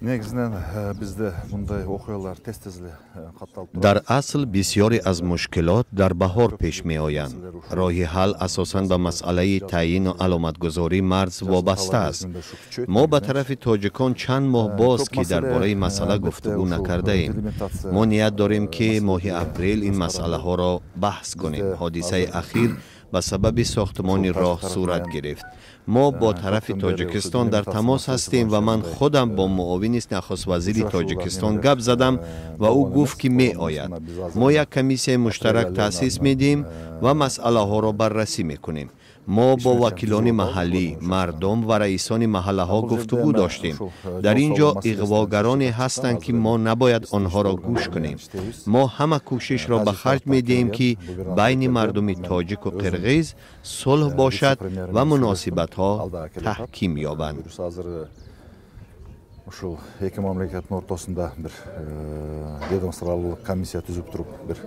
Негизинен бизде мындай окуялар тез тез эле катталып турат. Дар асл бисёре аз мушкилот дар баҳор пеш меоянд. Роҳи ҳал асосан ба масъалаи таъйину аломатгузории марз вобаста аст. Мо ба тарафи тоҷикон чанд моҳ боз, ки дар бораи масъала гуфтугӯ накардаем. Мо ният дорем, ки моҳи апрел ин масъалаҳоро баҳс кунем. Ҳодисаи ахир ба сабаби сохтмони роҳ сурат гирифт. Мо бо тарафи Тоҷикистон дар тамос ҳастем ва ман худам бо муовини нахуствазири Тоҷикистон гап задам ва ӯ гуфт, ки меояд. Мо як комиссияи муштарак таъсис медиҳем ва масъалаҳоро баррасӣ мекунем. Мо бо вакилони маҳаллӣ, мардум ва раисони маҳаллаҳо гуфтугӯ доштем. Дар ин ҷо иғвогароне ҳастанд, ки мо набояд онҳоро гӯш кунем. Мо ҳама кӯшишро ба харҷ медиҳем, ки байни мардуми тоҷику қирғиз сулҳ бошад ва муносибатҳо таҳким ёбанд. Ушул эки мамлекеттин ортосунда бир ведомствоаралык комиссия түзүп туруп, бир